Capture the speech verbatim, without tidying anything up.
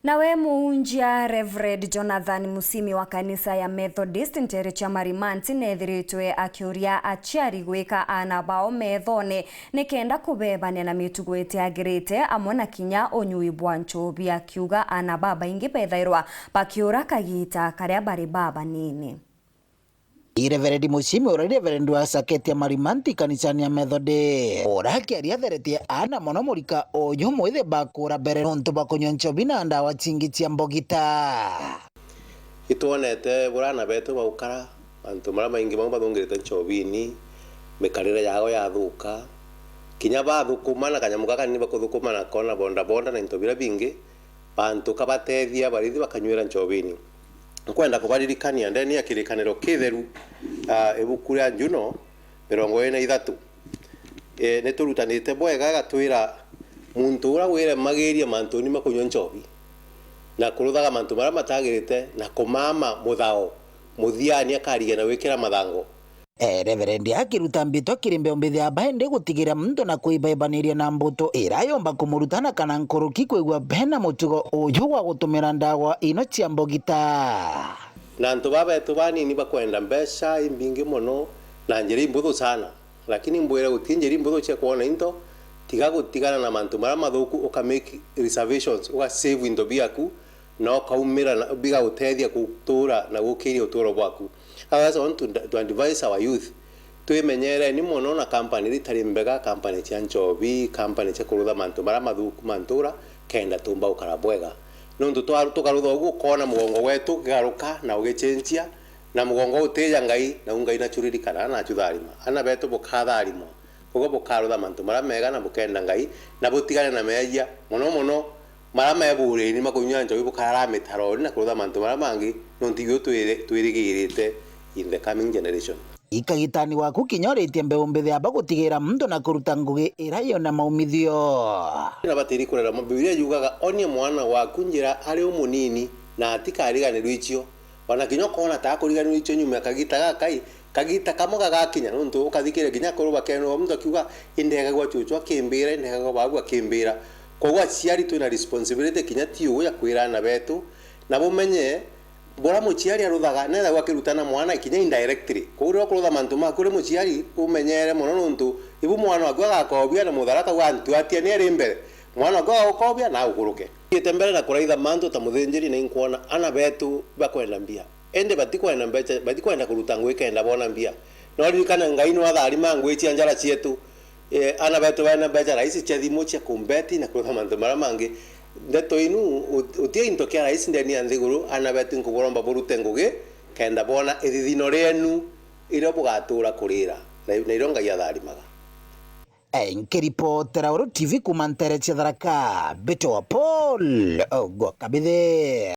Nawe muunjia Reverend Jonathan Musimi wa kanisa ya Methodist nteere cia Marimanti neethiritwe akiuria aciari gwika aana bao meethone nikenda kubebania na mitugo itiagirite amwe na kinya unyui bwa nchobi, akiuga aana babaingi bethairwa bakiura kagiita karia bari babanini. I Reverend Musimi, uria Reverend wa Saketia Marimanti kanisani ya Methode, uria akiaria atheretie aana mono murika uyu mwithi bakura mbere nontu bwa kunyua nchobi na ndawa cingi cia mbogita. Itwonete buria aana betu baukara, antu maria maingi mau bathungirite nchobini, mikarire yao yathuka, kinya bathukuma na kanyamu gaka kanini bakuthukuma nako na bodaboda na into biria bingi, bantu kabatethia barithi bakanyuira nchobini. Nkwenda kubaririkania ndeni ya kirikaniro kitheru, ah, ibuku ria Njuno mirongo iri na ithatu. Eh, niturutanite bwega, igatwira muntu uria wiremagiria mantuni ma kunyua nchobi na kuruthaga mantu maria matagirite na kumama muthao, muthiani akarigia na gwikira mathango. Eh, Reverend akiruta mbitwa kiri mbeu mbithi ya baende gutigira muntu na kwibebaniria na mbutu iria yomba kumurutana kana nkuruki kwigua bena mutugo uju wa gutumira ndawa ino cia mbogita. Na antu baba betu banini bakwenda mbeca imbingi mono na njira imbuthu sana, lakini mbwire guti njira imbuthu cia kwona into, tiga gutigana na mantu maria mathuku, uka make reservations, uga save into biaku, na ukaumira na bigagutethia gutura na gukiria uturo bwaku. Otherwise, I want to, to advise our youth, twimenyereni mono na company iria itari mbega, company cia nchobi, company cia kurutha mantu maria mathuku mantura, kenda tumba gukara bwega. Nontu twa-, tukarutha uguo, ukona mugongo wetu ukigaruka na ugicenjia, na mugongo utija Ngai, nau Ngai nachuririkana na achutharima. Ana betu bukatharimwa. Koguo bukarutha mantu maria mega na bukenda Ngai, na butigane na meeyia, mono mono maria me buureni ma kunyua nchobi, bukarara mitaroni na kurutha mantu maria mangi, nontu iu twiri-, twirigirite in the coming generation. Ikagitani waku kinya uritie mbeu mbithi aba gutigira muntu na kuruta ngugi iria yona maumithio. Na batiri kurera mo-, Bibilia yugaga, "Onia mwana waku njira ari umunini, na atikariganirwa icio." Ona kinya ukoona ta akuriganirwa icio nyuma ya kagita gakai, kagita kamwe gagakinya, nontu ukathikiria kinya akuru bakenwa muntu akiuga, "Indegagwa chuchu akimbira, indegagwa babu akimbira." Koguo aciari twina responsibility kinya ti ugu ya kwira aana betu, na bumenye buria muciari aruthaga, nethagwa akirutana mwana kinya indirectly. Koguo riria ukurutha mantu maku uri muciari, umenyere mono, nontu ibu mwana waku agakobia na muthara akauga, "Antu atia ni ari mbere." Mwana waku agagukobia na agukuruke. Thiite mbere na kuraitha mantu ta muthinjiri, na inkwona ana betu bakwenda mbia. Indi batikwenda mbeca, batikwenda kuruta ngugi kenda boona mbia. No ririkana Ngai nwe atharima ngugi cia njara cietu. Eh, ana betu bena mbeca rahisi cia thimu cia kumbeti na kurutha mantu maria mangi. Ndeto inu, ut-, uti into kia rahisi ndeni ya nthiguru, ana betu nkuburomba burute ngugi, kenda boona ithithino rienu irio bugatura kurira, na, na irio Ngai atharimaga. Eh, nkiripotera Uru T V kuuma ntere cia Tharaka, mbitwa Paul Ogwo Kabithe.